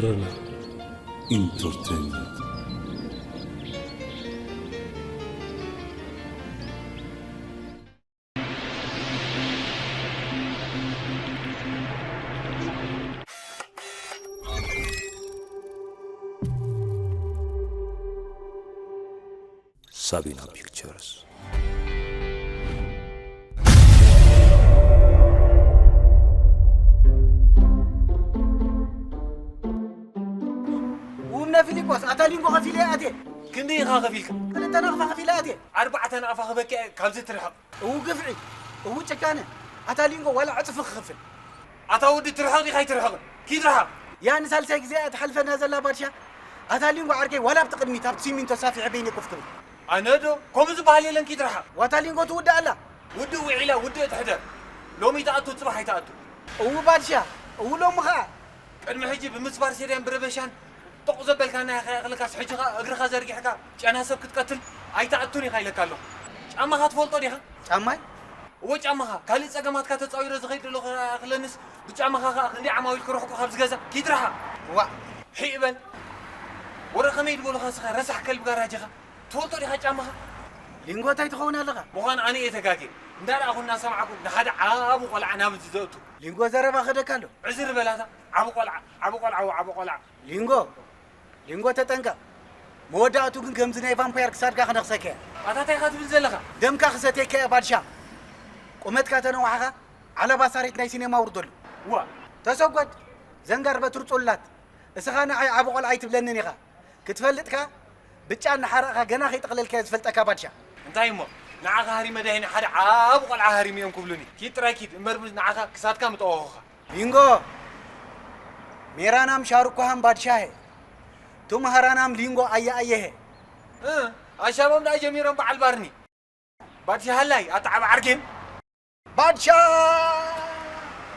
ረና ኢንተርቴይንመንት። ሳቢና ፒክቸርስ። ውብነ ፊሊጶስ፣ ኣታ ሊንጎ ከፊለ እየ ኣትየ። ክንደይ ኢኻ ከፊልካ? ክልተ ናቕፋ ከፊለ እየ ኣትየ። ኣርባዕተ ናቕፋ ክበኪ እየ ካብዚ ትርሕቕ። እው ግፍዒ፣ እው ጭካነ። ኣታ ሊንጎ ዋላ ዕጽፊ ክኸፍል። ኣታ ወዲ ትርሕቕ ዲኻ ኣይትርሕቕን? ኪድ ርሓቕ። ያ ንሳልሳይ ግዜ እያ ትሓልፈና ዘላ ባድሻ። ኣታ ሊንጎ ዓርከይ ዋላ ኣብቲ ቅድሚት ኣብቲ ሲሚንቶ ሳፊሐ በይነይ ኮፍ ክብል። ኣነ ዶ? ከምኡ ዝበሃል የለን ኪድ ርሓቕ። ዋታ ሊንጎ ትውዳእ ኣላ። ውድእ ውዒላ ውድእ ትሕደር። ሎሚ ይትኣቱ ጽባሕ ኣይትኣቱ። እው ባድሻ፣ እው ሎሚ ኸኣ። ቅድሚ ሕጂ ብምስባር ሴድያን ብረበሻን ጦቕ ዘበልካና ኢኻ የኽልካስ፣ ሕጂ ኸኣ እግርኻ ዘርጊሕካ ጨና ሰብ ክትቀትል ኣይትኣቱን ኢኻ ኢለካ ኣለኹ። ጫማኻ ትፈልጦ ዲኻ? ጫማይ? እወ ጫማኻ። ካልእ ጸገማትካ ተጻዊረ ዝኸይድ ዘለኹ ክለንስ ብጫማኻ ኸኣ ክንደይ ዓማዊል ክርሕቁ ካብዚ ገዛ? ኪድ ርሓቕ። ዋእ። ሒእ በል። ወረ ከመይ ዝበሉኻ ስኻ ረሳሕ ከልቢ ጋራጅኻ። ትፈልጦ ዲኻ ጫማኻ? ሊንጎ እንታይ ትኸውን ኣለኻ? ምዃን ኣነ እየ ተጋግየ። እንዳረኣኹ እናሰማዕኩ ንሓደ ዓቢ ቆልዓ ናብ እዚ ዘእቱ። ሊንጎ ዘረባ ከደካ ኣሎ። ዕዝር በላታ። ዓቢ ቆልዓ፣ ዓቢ ቆልዓ፣ ዓቢ ቆልዓ። ሊንጎ፣ ሊንጎ ተጠንቀቕ። መወዳእቱ ግን ከምዚ ናይ ቫምፓየር ክሳድካ ክነኽሰካ እየ። ኣታ እንታይ ኢኻ ትብል ዘለኻ? ደምካ ክሰትየካ እየ ባድሻ። ቁመትካ ተነዋሕኻ ዓለባ ሳሬት ናይ ሲኔማ ውርደሉ። ዋ። ተሰጎድ፣ ዘንጋር በትሪ ጽላት። እስኻ ንዓይ ዓቢ ቆልዓ ኣይትብለንን ኢኻ። ክትፈልጥካ ብጫ እናሓረቕካ ገና ከይጠቕለልካዮ ዝፈልጠካ ባድሻ። እንታይ እሞ? ንዓኻ ሃሪመ ዳሂነ ሓደ ዓቢ ቆልዓ ሃሪሙ እዮም ክብሉኒ። ኪድ ጥራይ ኪድ እምበር ንዓኻ ክሳድካ ምጠወኹኻ። ቢንጎ! ሜራ ናም ሻሩኳ ሃም ባድሻ ሄ። ቱም ሃራ ናም ሊንጎ ኣየ ኣየ ሄ። እ፣ ኣሻቦም ደኣ ጀሚሮም በዓል ባርኒ። ባድሻ ሃላይ፣ ኣታ ዓቢ ዓርጌም። ባድሻ!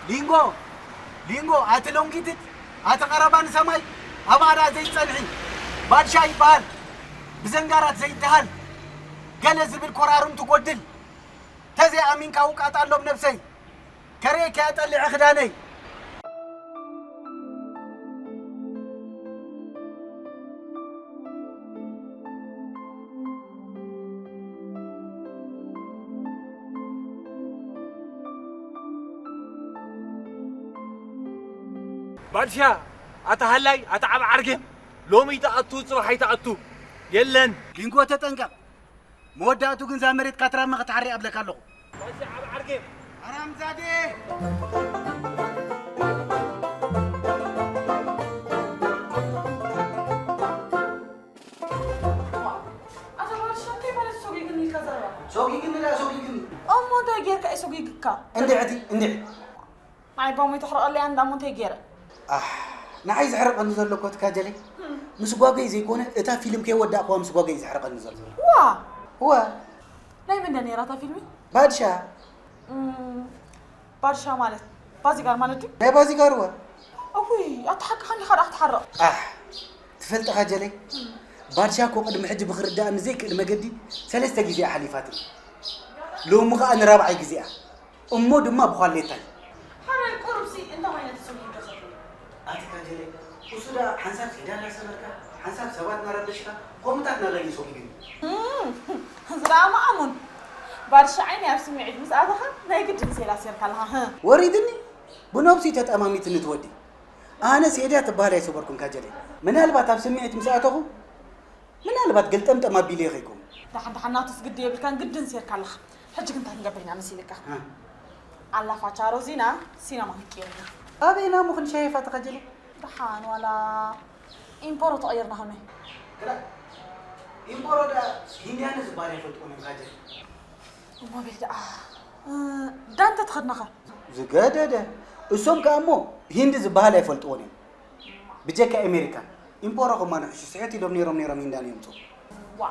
ሊንጎ! ሊንጎ! ኣቲ ሎንጊትት፣ ኣቲ ቀረባ ንሰማይ፣ ኣብኣ ደኣ ዘይትጸንሒ። ባድሻ ይበሃል። ብዘንጋራት ዘይደሃል። ገለ ዝብል ኮራርም ትጎድል። ተዘይኣሚንካ ውቃጥ ኣሎም ነብሰይ። ከርእየኪ እያ ጠሊዐ ክዳነይ። ባድሻ፣ ኣታ ሃላይ፣ ኣታ ዓቢ ዓርጌም፣ ሎሚ ይትኣቱ፣ ጽባሕ ኣይትኣቱ። የለን። ሊንጎ ተጠንቀቕ። መወዳእቱ ግን እዛ መሬት ካትራመ ክትሓሪ ኣብለካ ኣለኹ። ባሻ ዓብ ዓርጌ። ኣራምዛዴ። ኣታ ባሻ እንታይ ማለት ሶጊግኒ ኢልካ ዘረባ? ሶጊግኒ ደኣ ሶጊግኒ። እሞ እንታይ ጌርካ እዩ ሶጊግካ? እንድዕቲ፣ እንድዕ። ንዓይ ባሞይ ተሕርቐለይ ኣንዳ እሞ እንታይ ገይረ? ኣሕ፣ ንዓይ ዘሕርቐኒ ዘሎ እኮ እቲ ካጀለይ። እም። ምስ ጓገይ ዘይኮነ፣ እታ ፊልም ከይወዳእክዋ ምስ ጓገይ ዘሕርቐኒ ዘሎ። ዋ! ዋ! ናይ መን ድያ ነይራ እታ ፊልሚ? ባድሻ። እም፣ ባድሻ ማለት ባዚጋር ማለት ድዩ? ናይ ባዚጋር እወ። እውይ፣ ኣታ ሓቅኻ እንዲኻ ደኣ ክትሓርቕ። ኣሕ፣ ትፈልጢ ካጀለይ? እም። ባድሻ እኮ ቅድሚ ሕጂ ብኽርድኣኒ ዘይክእል መገዲ ሰለስተ ግዜ እያ ሓሊፋትኒ። ሎሚ ኸኣ ንራብዓይ ግዜኣ። እሞ ድማ ብዃሌታይ። ሓራይ ቁሩብሲ እንታይ ዓይነት ሰብ እዩ ደኸሉ? ኣቲ ካጀለ፣ እሱ ደኣ ሓንሳብ ሴዳ እናሰበርካ፣ ሓንሳብ ሰባት እናረበሽካ፣ ከምኡታት እናበለ እዩ ሰጉግኒ። እም፣ እዚ ደኣ መኣሙን። ባድሻ ዓይኒ ኣብ ስምዒት ምስ ኣተኻ፣ ናይ ግድን ሴዳ ሴርካ ኣለኻ፣ ህ። ወሪድኒ፣ ብነብሲ ተጠማሚትኒ ትወዲ። ኣነ ሴዳ ትበሃል ኣይሰበርኩን ካጀለ። ምናልባት ኣብ ስምዒት ምስ ኣተኹ፣ ምናልባት ገልጠምጠም ኣቢለዮ ከይከውን። ደሓን ደሓን ናቱስ ግዲ የብልካን፣ ግድን ሴርካ ኣለኻ። ሕጂ ግን እንታይ ክንገብር ኢና መሲልካ? እ። ኣላ ፋቻ ሮዚና ሲነማ ክንቅይር ኢና። ኣበይና እሞ ክንሸይፋ ተኸጀለ? ደሓን ዋላ ኢምፖሮ ተቐይርና ከመይ? ክላ፣ ኢምፖሮ ደኣ ሂንድያነ ዝበሃል ኣይፈልጥዎን እዮም ካጀለ። እሞ ቤት ደኣ፣ እ፣ ዳንተ ተኸድናኻ? ዝገደደ። እሶም ከኣ እሞ ሂንዲ ዝበሃል ኣይፈልጥዎን እዮም። ብጀካ ኣሜሪካን። ኢምፖሮ ከማን ሕሹ ስሕት ኢሎም ነይሮም ነይሮም ሂንዳን እዮም ጾም። ዋ።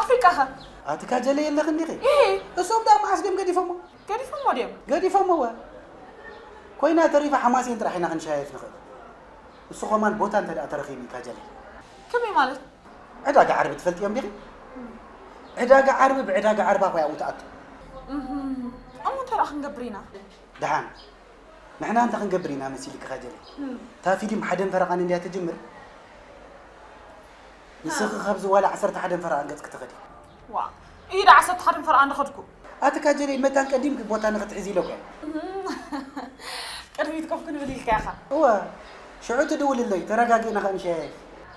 ኣፍሪቃ ኸ? ኣቲ ካጀለ የለኽን ዲኺ? እሂ። እሶም ደኣ መዓስ ድዮም ገዲፎሞ? ገዲፎሞ ድዮም? ገዲፎሞ ወ። ኮይና ተሪፋ ሓማሴን ጥራሕ ኢና ክንሸያየፍ ንኽእል። እሱ ኸማን ቦታ እንተ ደኣ ተረኺቡ እዩ ካጀለ። ከመይ ማለት? ዕዳጋ ዓርቢ ትፈልጥዮም ዲኺ? ዕዳጋ ዓርቢ ብዕዳጋ ዓርባ ኾያ እው ትኣቱ። እህም። እሞ እንታይ ደኣ ክንገብር ኢና? ደሓን። ንሕና እንታይ ክንገብር ኢና መሲልኪ ካጀለይ? እታ ፊልም ሓደን ፈረቓን እንድያ ትጅምር። ንስኺ ካብዚ ዋላ ዓሰርተ ሓደን ፈረቓን ገጽኪ ትኸዲ። ዋ ኢዳ ዓሰርተ ሓደን ፈረቓን ዝኸድኩ። ኣቲ ካጀለይ መታን ቀዲምኪ ቦታ ንኽትሕዚ ኢለ እኮ እየ። ቅድሚት ኮፍ ክንብል ኢልካ ኢኻ። እወ ሽዑ ትድውልለይ ተረጋጊእና ኸኣ ንሸያየፍ።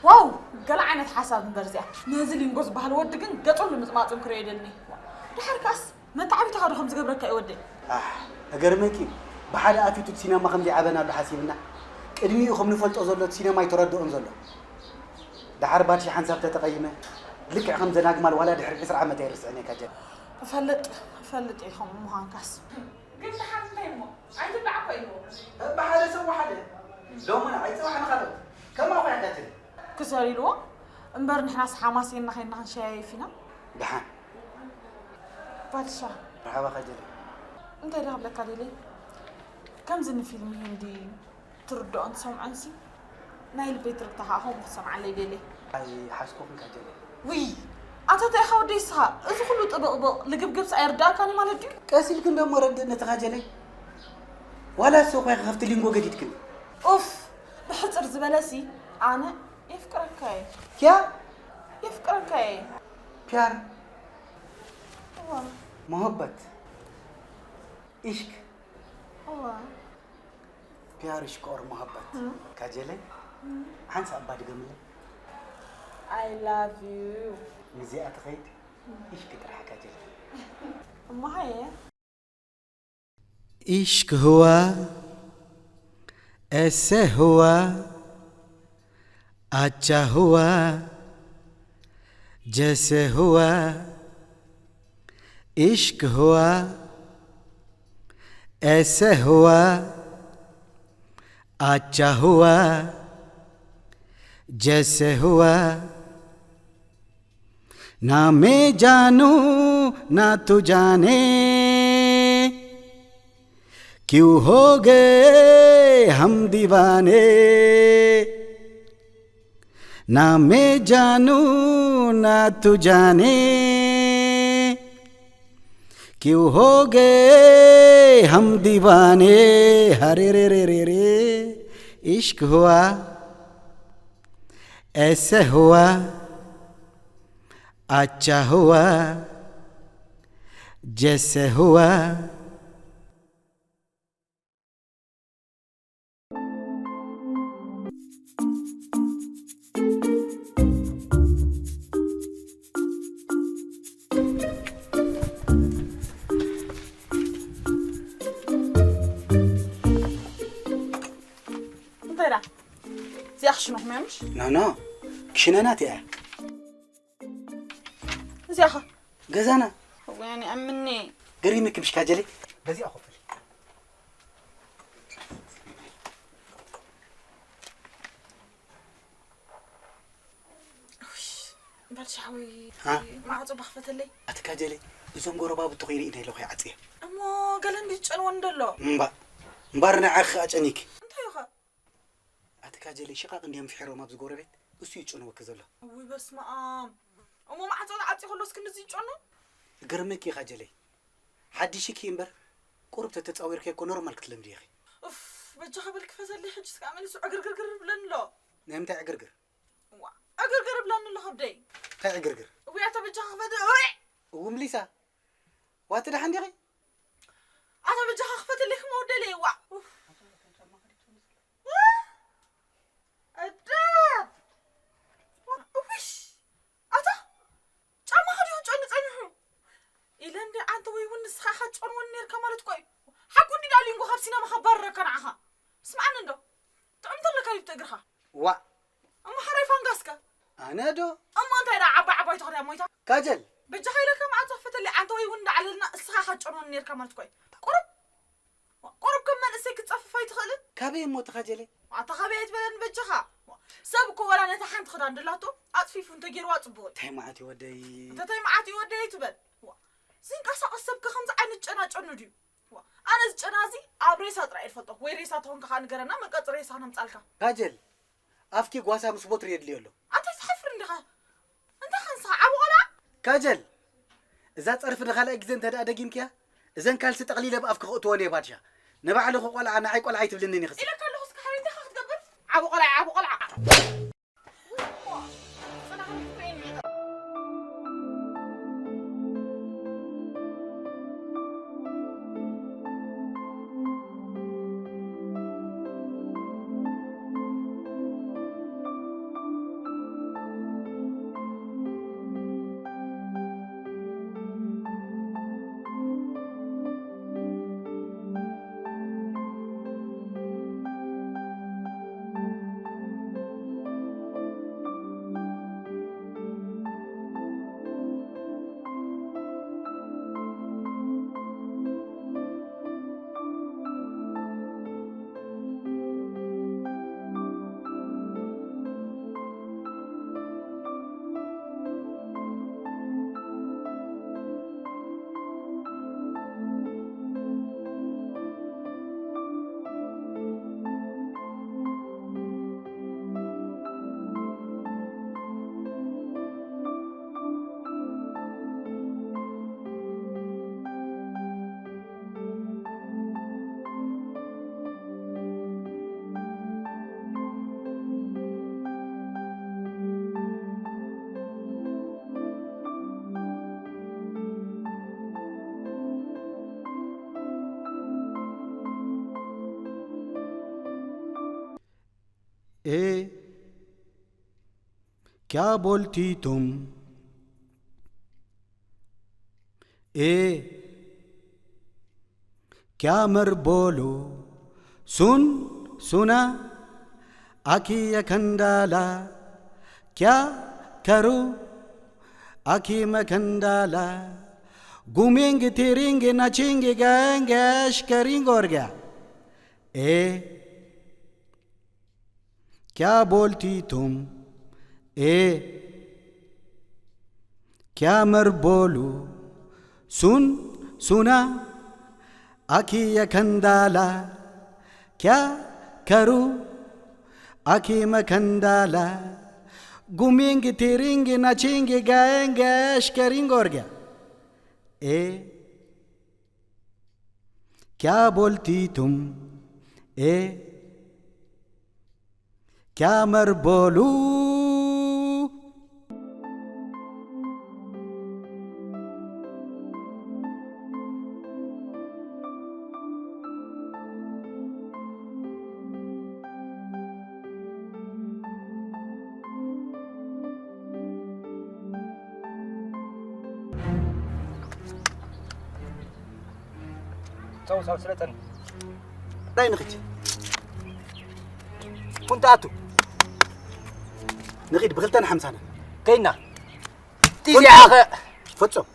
ዋው ገለ ዓይነት ሓሳብ እምበር እዚኣ። ነዚ ሊንጎ ዝበሃል ወዲ ግን ገጹ ንምጽማጹን ክርእዮ ይደልኒ። ድሓር ከኣስ መተዓቢትኻ ዶ ከም ዝገብረካ እዩ ወደይ። ኣሕ እገርመኪ እዩ ብሓደ ኣፊቱ እቲ ሲነማ ከም ዘይዓበናሉ ሓሲብና ቅድሚኡ ከም ንፈልጦ ዘሎ እቲ ሲነማ ኣይተረድኦን ዘሎ። ደሓር ባድሺ ሓንሳብ ተተቐይመ ልክዕ ከም ዘናግማል ዋላ ድሕሪ ዕስራ ዓመት ኣይርስዕን እየ ካጀል። እፈልጥ እፈልጥ እየ ከምኡ ምዃንካስ። ግን ደሓር እንታይ እሞ ኣይትብላዕ እኮ ኢልዎ። እባ ሓደ ሰብ ወሓደ ሎሚ ንዓይ ጽባሕ ንኻልኦት ከማኹ እያ ካጀል። ክሰር ኢልዎ እምበር ንሕናስ ሓማሴንና ኸይንና ክንሸያየፍ ኢና። ደሓን ባድሻ መርሓባ ካጀለ። እንታይ ዶ ክብለካ ደልየ ከምዚ ንፊልም ሂንዲ ትርድኦን ትሰምዖንሲ ናይ ልበይ ትርግታ ኸዓ ከምኡ ክትሰምዓለይ ደልየ። ኣይሓስኩኽን ካጀለ። ውይ ኣታ እንታይ ኢኻ ወደይ ንስኻ እዚ ኩሉ ጥብቕብቕ ልግብግብስ ኣይርድኣካን እዩ ማለት ድዩ? ቀስ ኢልክን ዶ እሞ ረድእኒ እቲ ካጀለይ። ዋላስ እኾ ኢኺ ካብቲ ሊንጎ ገዲድክኒ። ኡፍ ብሕጽር ዝበለሲ ኣነ የፍቅረካ እየ። ያ የፍቅረካ እየ። ፒያር እዋ ሞሀበት ኢሽክ እዋ ፒያር ኢሽክ ኦር ሞሀበት ካጀለይ ሓንሳእ እባ ድገምለይ። I love you ምስዚኣ ትኸይድ ኢሽክ ጥራሕ ካጀለይ። እሞ ሃየ इश्क हुआ, ऐसे हुआ, अच्छा हुआ, जैसे हुआ, इश्क हुआ, ऐसे हुआ, अच्छा हुआ, जैसे हुआ। ना मैं जानूं ना तू जाने, क्यों हो गए हम दीवाने। ना मैं जानूं ना तू जाने, क्यों हो गए हम दीवाने। हरे रे रे रे रे, इश्क हुआ, ऐसे हुआ, अच्छा हुआ, जैसे हुआ। እንታይ ደኣ? እዚኣ ክሽነ ኩመያ ምሽ? ኖ ኖ፣ ክሽነ ናተይ እያ። እዚኣ ኸ? ገዛና። እዋይ ኣነ ኣምኒ። ገሪምኪ ምሽ ካጀለይ? በዚኣ ኮፍ በሊ። ባልሻ ሓወይ፣ ሃ? ማዕጾ ባኽፈተለይ። ኣቲ ካጀለይ፣ እዞም ጎረባብቲ ኮይነ ኢለ ኣለኹ ይዓጽየ። እሞ ገለ እንዲ ዝጨንወን ደሎ። እምባ፣ እምባር ንዓኺ ኣጨኒኪ። እንታይ እዩ ኸ? ኣቲ ካጀለይ ሽቓቕ እንድዮም ፍሒሮም ኣብዚ ጎረቤት፣ እሱ እዩ ጨንወኪ ዘሎ። እውይ በስመ ኣብ። እሞ ማዕጾ ተዓጽዩ ከሎስ ክንድዚ ይጨኑ? እገርመኪ እዩ ካጀለይ። ሓዲሽኪ እምበር፣ ቁሩብ ተተጻዊርኪ እኮ ኖርማል ክትለምዲ ኢኺ። ኡፍ፣ በጃኻ በል ክፈተለይ ሕጅስ ከኣ መሊሱ ዕግርግርግር ይብለኒ ኣሎ። ናይ ምንታይ ዕግርግር? እዋ፣ ዕግርግር ይብለኒ ኣሎ ከብደይ። እንታይ ዕግርግር? እውይ ኣታ በጃኻ ክፈተ-፣ እውይ! እው ምሊሳ፣ ዋቲ ደሓን ዲኺ? ኣታ በጃኻ ክፈተለይ ክመውደለይ፣ እዋ። ኡፍ። ኣደ! እውይ! ኣታ ጫማኻ ድዩ ክጨኑ ጸኒሑ? ኢለ እንደ ኣንተ ወይ እውን ንስኻ ኢኻ ትጨንወኒ ነርካ ማለት እኮ እዩ። ሓቁ እንዲ ደኣ ሊንጎ ካብ ሲነማ ከባርረካ ንዓኻ። ስምዓኒ እንዶ። ጥዕምቲ ኣለካ ድዩ እግርኻ? ዋእ! እሞ ሓራይ ፋንጋስከ? ኣነ ዶ? እሞ እንታይ ደኣ ዓባይ ዓባይ ተኽርያ ሞይታ? ካጀል! በጃኻ ኢለካ መዓት ዘኽፈተለይ ኣንተ ወይ እውን ደኣ ኣለልና እስኻ ኢኻ ትጨንወኒ ነይርካ ማለት እኮ እዩ። ቁሩብ! ቁሩብ ከም መንእሰይ ክትጸፍፍ ኣይትኽእልን? ካበይ እሞ እቲ ካጀለይ? ኣታ ካበይ ኣይትበለኒ በጃኻ። ሰብ እኮ ወላ ነታ ሓንቲ ክዳን ደላቶ ኣጽፊፉ እንተገይርዋ ጽቡቕ እዩ። እንታይ መዓት እዩ ወደይ? እንተ እንታይ መዓት እዩ ወደይ ኣይትበል። ዝንቀሳቐስ ሰብከ ከምዚ ዓይነት ጨና ጨኑ ድዩ? ኣነ እዚ ጨና እዚ ኣብ ሬሳ ጥራይ እየ ዝፈልጦ። ወይ ሬሳ ተኾንካ ከኣ ንገረና፣ መቀጽ ሬሳ ነምጻልካ። ካጀል፣ ኣፍኪ ጓሳ ምስ ቦትሪ የድልዮ ኣሎ። ኣንታ ትሓፍር እንዲኻ? እንታይ ኸ ንስኻ ዓቢ ቆልዓ? ካጀል፣ እዛ ጸርፊ ንኻልኣይ ግዜ እንተ ደኣ ደጊምክያ፣ እዘን ካልሲ ጠቕሊለ ብኣፍኪ ከእትወን እየ ባድሻ። ንባዕልኺ ቆልዓ ንዓይ ቆልዓ ኣይትብልንን ኢኺ። ኢለካ ኣለኹ፣ እስከ ሓበይ እንታይ ክትገብር? ዓቢ ቆልዓ፣ ዓቢ ቆልዓ። ए क्या बोलती तुम? ए क्या मर बोलू? सुन सुना आखी यखंडाला क्या करू आखी मखंडाला गुमिंग तिरिंग नचिंग गैंग एशकरिंग और गया। ए क्या बोलती तुम? ए क्या मर बोलू? सुन सुना आखी यखंडाला क्या करू आखी मखंडाला गुमिंग तिरिंग नचिंग गैंग एशकरिंग और गया। ए क्या बोलती तुम? ए क्या मर बोलू? ጸው ጸው ስለ ጸን እንታይ ንኽድ ኩንታቱ ንኺድ ብኽልተን ሓምሳና ከይና ጢዚኣኸ ፍጹም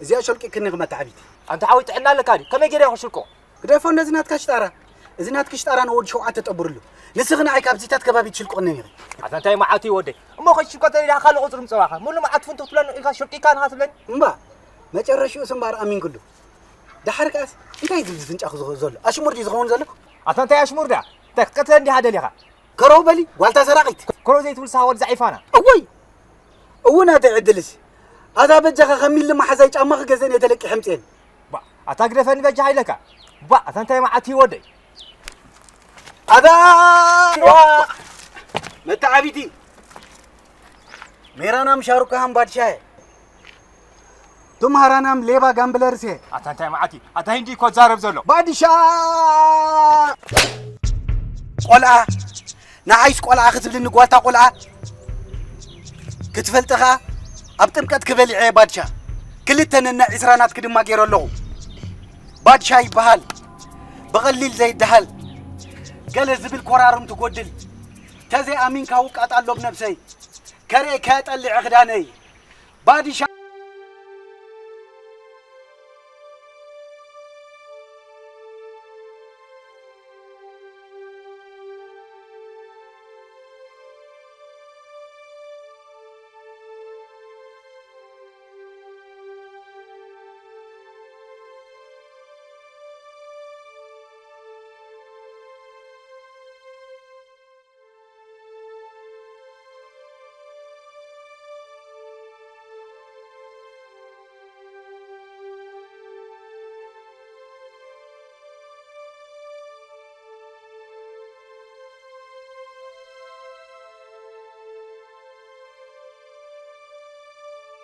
እዚኣ ሸልቂክኒ ክመታዕቢት ኣንተ ሓወይ ጥዕና ኣለካ ድዩ ከመይ ገይረ ክሽልቆ ግደፎ ነዚ ናትካ ሽጣራ እዚ ናትኪ ሽጣራ ንወዲ ሸውዓተ ጠብርሉ ንስኺ ንዓይ ካብዚታት ከባቢ ትሽልቆኒ ነይረ ኣታ እንታይ መዓት እዩ ወደይ እሞ ከሽልቆ ተደሊኻ ካልእ ቁፅሪ ምፀዋኻ ሙሉ መዓት ፍንቶ ትብለኒ ኢልካ ሸልቂካ ንኻ ትብለኒ እምባ መጨረሽኡ ስምባር ኣሚንክሉ ደሓር ከኣስ እንታይ ዝብል ዝፍንጫኹ ዘሎ ኣሽሙር ድዩ ዝኸውን ዘሎ ኣታ እንታይ ኣሽሙር ድያ እንታይ ክትቀትለ እንዲኻ ደሊኻ ከረው በሊ ጓልታ ሰራቒት ከረው ዘይትብል ሳወል ዛዒፋና እወይ እውን ኣተ ዕድልስ ኣታ በጃኻ ከሚል ድማ ሓዛይ ጫማ ክገዘን እየ ተለቂሐ ምፅኤን ኣታ ግደፈኒ በጃኻ ኢለካ ባ ኣታ እንታይ መዓት እዩ ወደይ ኣታ መተዓቢቲ ሜራናም ሻሩካሃን ባድሻ እየ ቱም ሃራናም ሌባ ጋምብለርስ እየ ኣታ እንታይ መዓት እዩ ኣታ ሂንዲ እኮ ዛረብ ዘሎ ባድሻ ቆልዓ ንዓይስ ቆልዓ ክትብልኒ ጓልታ ቆልዓ ክትፈልጢ ኸኣ ኣብ ጥምቀት ክበሊዐ ባድሻ ክልተ ነና ዒስራ ናትኪ ድማ ገይረ ኣለኹ ባድሻ ይበሃል ብቐሊል ዘይደሃል ገለ ዝብል ኮራርም ትጎድል ተዘይኣሚንካ ውቃጥ ኣሎ ብነብሰይ ከርእየካ ጠሊዐ ክዳነይ ባድሻ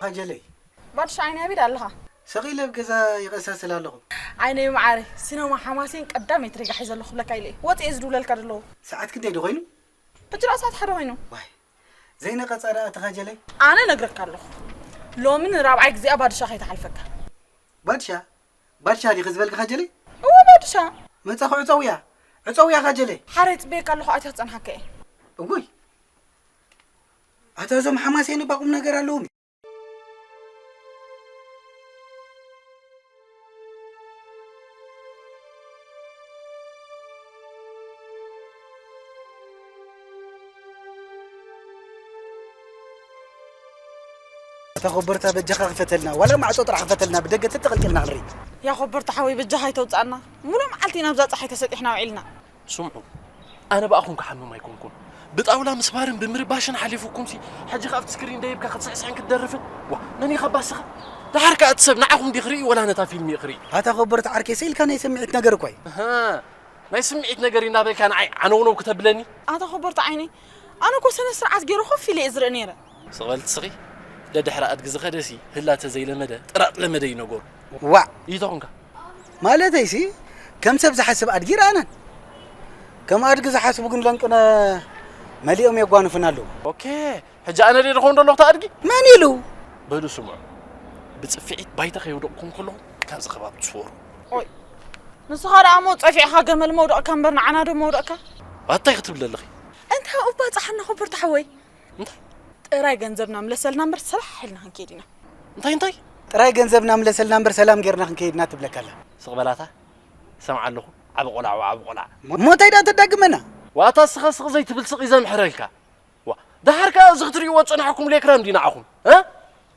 ኣጀለይ። ባድሻ ዓይኒ ኣቢድ ኣለኻ? ሰቒለ ኣብ ገዛ ይቐሳስል ኣለኹ። ዓይነይ መዓረይ፣ ሲነማ ሓማሴን ቀዳመይቲ ሪጋ ሒዘ ኣለኹ ክብለካ ኢለ እየ። ወፂኤ ዝድውለልካ ዘለኹ። ሰዓት ክንደይ ዶ ኮይኑ? ሕጂ ደኣ ሰዓት ሓደ ኮይኑ። ዋይ፣ ዘይነቐጻ ደኣ እትኻ ጀለይ። ኣነ ነግረካ ኣለኹ። ሎሚ ንራብዓይ ግዜኣ ባድሻ ከይተሓልፈካ። ባድሻ? ባድሻ ዲኺ ዝበልክኻ ጀለይ? እወ ባድሻ። መጻኹ ዕጸውያ። ዕጸውያ ኻ ጀለይ። ሓረይ ጽበየካ ኣለኹ ኣትያ ክጸንሓካ እየ። እጉይ። ኣታ እዞም ሓማሴን እባ ቁም ነገር ኣለዎም። ኣታ ኮበርታ በጃኻ ክፈተልና ዋላ ማዕጾ ጥራሕ ክፈተልና ብደገ ተተቐልቂልና ክንርኢ። ያ ኮበርታ ሓወይ በጃኻ ኣይተውጻኣና። ሙሉእ መዓልቲ ኢና ኣብዛ ጸሓይ ተሰጢሕና ውዒልና። ስምዑ፣ ኣነ ብኣኹም ክሓምም ኣይኮንኩን። ብጣውላ ምስባርን ብምርባሽን ሓሊፉኩምሲ፣ ሕጂ ከኣ ኣብቲ ስክሪን ደይብካ ክትስዕስዕን ክትደርፍን? ዋ፣ መን ኢኻ ባስኻ? ደሓር ከኣ እቲ ሰብ ንዓኹም ድዩ ክርኢ ወላ ነታ ፊልም እዩ ክርኢ? ኣታ ኮበርታ ዓርከይ ስኢልካ ናይ ስምዒት ነገር እኮ እዩ። ኣሃ፣ ናይ ስምዒት ነገር እዩ እናበልካ ንዓይ ዓነውነው ክተብለኒ? ኣታ ኮበርታ ዓይነይ፣ ኣነ እኮ ስነ ስርዓት ገይረ ኮፍ ኢለ እየ ዝርኢ ነይረ። ስቕ በል ትስኺ። ደድሕሪ ኣድጊ ዝኸደሲ ህላ ተዘይለመደ ጥራጥ ለመደ እዩ ነገሩ። ዋእ! ይተኹንካ። ማለተይሲ ከም ሰብ ዝሓስብ ኣድጊ ረኣናን። ከም ኣድጊ ዝሓስቡ ግን ለንቅነ መሊኦም የጓንፉና ኣለዉ። ኦኬ። ሕጂ ኣነ ድየ ዝኾን ዘለኹ ኣድጊ? መን ኢሉ? በሉ ስምዑ። ብጽፍዒት ባይታ ከየውደቕኩም ከለኹም ካብዚ ከባቢ ትስወሩ። ኦይ። ንስኻ ደኣ እሞ ጸፊዕኻ ገመል መውደቕካ እምበር ንዓና ዶ መውደቕካ? ኣታይ ክትብሊ ኣለኺ? እንታይ ኣብኡ ባጽሓና ኮበርታ ሓወይ? እንታይ? ጥራይ ገንዘብና ምለሰልና እምበር ሰላሕ ኢልና ክንከይድ ኢና። እንታይ እንታይ? ጥራይ ገንዘብና ምለሰልና እምበር ሰላም ጌርና ክንከይድ ኢና ትብለካ ኣላ። ስቕ በላታ ሰምዓ ኣለኹ ዓቢ ቆልዓ ዓቢ ቆልዓ። እሞ እንታይ ደኣ ተዳግመና? ዋታ ስኸ ስቕ ዘይትብል ስቕ እዩ ዘምሕረልካ። ዋ ደሓር ከኣ እዚ ክትርእይዎ ዝጸናሕኩም ሌክራም ድዩ ንዓኹም? እ?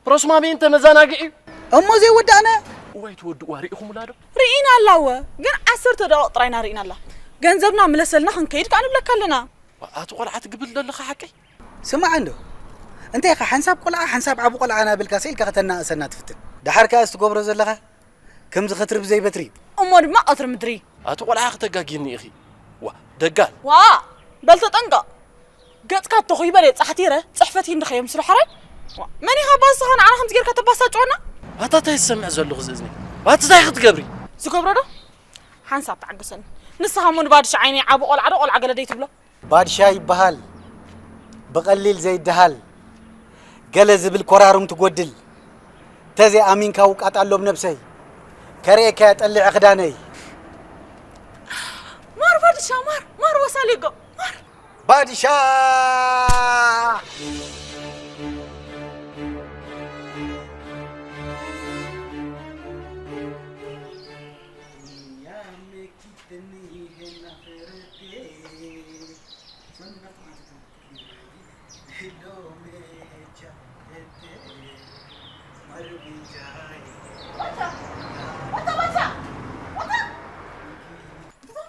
ፕሮስማሜ እንተ መዘናግዒ እዩ። እሞ ዘይወዳእና እዋይ ትወድእዋ ርኢኹምላ ዶ? ርኢናላ እወ ግን ዓሰርተ ደቂቕ ጥራይ ኢና ርኢናላ። ገንዘብና ምለሰልና ክንከይድ ከኣ ንብለካ ኣለና። ኣቲ ቆልዓ ትግብል ዘለኻ ሓቀይ? ስማዕ እንዶ እንታይ ኢኻ ሓንሳብ ቆልዓ ሓንሳብ ዓቢ ቆልዓ እናበልካ ስኢልካ ከተናእሰና ትፍትን? ደሓር ከኣ እዚ ትገብሮ ዘለኻ ከምዚ ኸትሪ ብዘይ በትሪ እዩ። እሞ ድማ ቐትሪ ምድሪ። ኣቲ ቆልዓ ክተጋግየኒ ኢኺ። ዋ ደጋል። ዋእ በል ተጠንቀቕ። ገጽካ ተኾይበ ደየ ጻሕቲረ ጽሕፈት ይንድኸ የምስሎ ሓራይ። ዋእ መን ኢኻ እባ ንስኻ ንዓና ከምዚ ጌርካ ተባሳጭወና? ኣታ ታይ ዝሰምዕ ዘለኹ ዝእዝኒ? ኣቲ ታይ ክትገብሪ? ዝገብሮ ዶ? ሓንሳብ ተዓገሰኒ። ንስኻ እሞ ንባድሽ ዓይነይ ዓቢ ቆልዓ ዶ ቆልዓ ገለ ደይትብሎ? ባድሻ ይበሃል ብቐሊል ዘይደሃል ገለ ዝብል ኮራሩም ትጎድል ተዘይ ኣሚንካ ውቃጥ ኣሎም ነብሰይ ከርእየካ እየ ጠሊዐ ክዳነይ ማር ባድሻ ማር ማር ወሳሊጎ ማር ባድሻ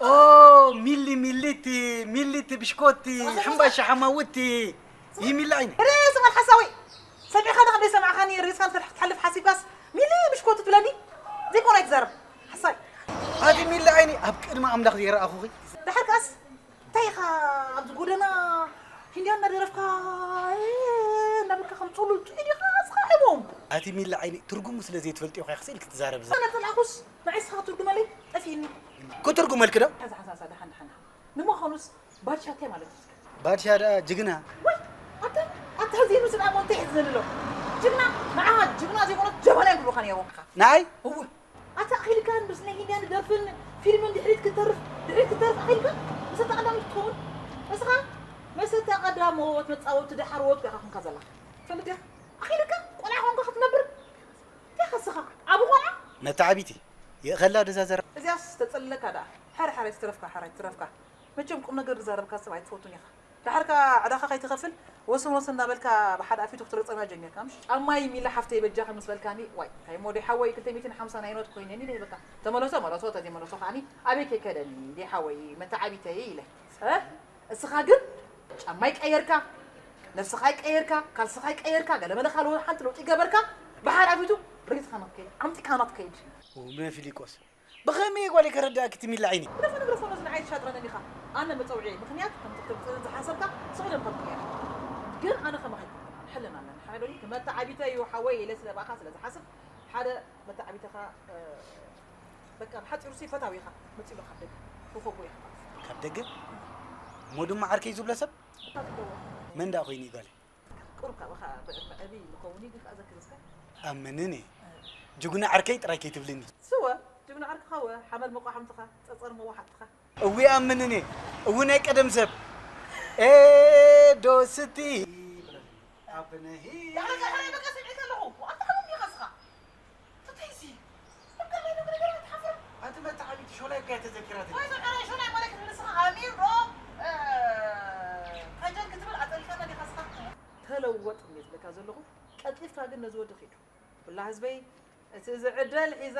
ኦ ሚሊ ሚሊቲ ሚሊቲ ብሽኮቲ ሕምባሻ ሓማውቲ ይሚሊ ዓይኒ ሬስ ማል ሓሳዊ ሰሚዕኻ ዶ ዘይሰማዕኻኒ ሬስካ ትሓልፍ ሓሲብካስ ሚሊ ብሽኮቲ ትብለኒ ዘይኮነ ኣይትዛረብ ሓሳዊ ኣቲ ሚሊ ዓይኒ ኣብ ቅድሚ ኣምላኽ ዘይረኣኹኺ ደሓር ከኣስ እንታይ ኢኻ ኣብዚ ጎደና ሂንድያ እናደረፍካ እናበልካ ከም ፅሉል ጥዑይ ዲኻ እስኻ ዒቦም ኣቲ ሚሊ ዓይኒ ትርጉሙ ስለ ዘይትፈልጥዮ ኾይ ክስእል ክትዛረብ ዛ ኣነ ተላእኩስ ንዓይ እስኻ ትርጉመለይ ጠፊእኒ ክትርጉመልኪ ዶ ሓዛ ሓዛ ሓዛ ደሓን ደሓን ንምዃኑስ ባድሻ እንታይ ማለት እዩ እስከ ባድሻ ደኣ ጅግና ወይ ኣተ ኣተ ህዚ ምስ ደኣ ሞንተ ይሕዝን ኣሎ ጅግና ንዓ ጅግና ዘይኮነት ጀባና ይብሉኻ ነይሮም ንዓይ እወ ኣታ ኣኺልካ ምስ ናይ ሂንድያ ንደርፍን ፊልምን ድሕሪት ክትተርፍ ድሕሪት ክትተርፍ ኣኺልካ መሰተ ቀዳመይቲ ትኸውን እስኻ መሰተ ቀዳሞት መጻወቲ ደሓርዎት ኢኻ ኮንካ ዘለኻ ትፈልጥ ዲኻ ኣኺልካ ቆልዓ ኮንካ ክትነብር እንታይ ኢኻ እስኻ ዓቢ ቆልዓ መተዓቢቲ የእኸላ ደዛ ዘራ እዚኣስ ተጸልለካ ደኣ ሓረ ሓረ ትረፍካ ሓረ ትረፍካ መቸም ቁም ነገር ዝዛረብካ ሰብ ኣይትፈቱን ኢኻ ዳሕርካ ዕዳኻ ከይትኸፍል ወሰን ወሰን እናበልካ ብሓደ ኣፊቱ ክትረግጸና ጀሚርካ ምሽ ጫማይ ሚላ ሓፍተይ በጃኺ ምስ በልካኒ ዋይ እንታይ እሞ ዲሓወይ ክልተ ሚእትን ሓምሳ ናይ ኖት ኮይነኒ ደይበካ ተመለሶ መለሶ ተዘይመለሶ ከዓኒ ኣበይ ከይከደኒ ዲሓወይ መተዓቢተይ ኢለ እ እስኻ ግን ጫማይ ቀየርካ ነብስኻ ይቀየርካ ካልስኻ ይቀየርካ ገለመለ ካልኦ ሓንቲ ለውጢ ገበርካ ብሓደ ኣፊቱ ርግጽካ ናትከይድ ዓምጢካ ናትከይድ መፊሊቆስ ብኸመይ ጓል ከረዳእኪ ትሚሊ ዓይኒ? ግደፎ ንግደፎ ነዚ ንዓይ ትሻጥረኒ ዲኻ? ኣነ መጸውዒ ምኽንያት ከምቲ ክተምጽእኒ ዝሓሰብካ ስቕ ኢለ ምኸድኩ ነይረ። ግን ኣነ ከማኺ ኣይኮንኩን። ሕልና ኣለኒ። ኣዶኒ መተዓቢተይ እዩ ሓወይ ኢለ ስለ ብኣኻ ስለ ዝሓስብ ሓደ መተዓቢተኻ በቃ ብሓፂሩ ሲ ፈታዊ ኢኻ መፂሉ ካብ ደገ ኮኾቦ ኢኻ። ካብ ደገ እሞ ድማ ዓርከይ ዝብሎ ሰብ መን ደኣ ኮይኑ ይበለ? ቁሩብ ካብ ኻ ብዕድመ ዕብይ ይኸውን እዩ ግን ከኣ ዘክርዝካ። ኣመንን እየ ጅጉና ዓርከይ ጥራይ ከይትብልኒ። ስወ ጅግና ዓርክኻ ወ ሓመል መቋሕምትኻ ጸጸር መዋሓጥትኻ። እዊ ኣምንን እየ እዊ ናይ ቀደም ሰብ ኤዶ ስቲ ኣብነሂ ዳሕረ ዳሕረ በቃ ስምዒት ኣለኹ። ኣታ ከመይ ኢኻ እስኻ? ተተይሲ በቃ ናይ ነገር ነገር ትሓፍር። ኣቲ መታዓቢት ሾላይ እኮ እያ ተዘኪራትኒ። ወይ ዘካራ ሾላይ ማለት ንስኻ ኣሚር ዶ ካጀል ክትብል ኣጸሊኻና ዲኻ እስኻ? ተለወጥ እንዴ ዝብለካ ዘለኹ ቀልጢፍካ ግን ነዚ ወዲ ኺዱ። ኩላ ህዝበይ እቲ ዝዕደል ሒዛ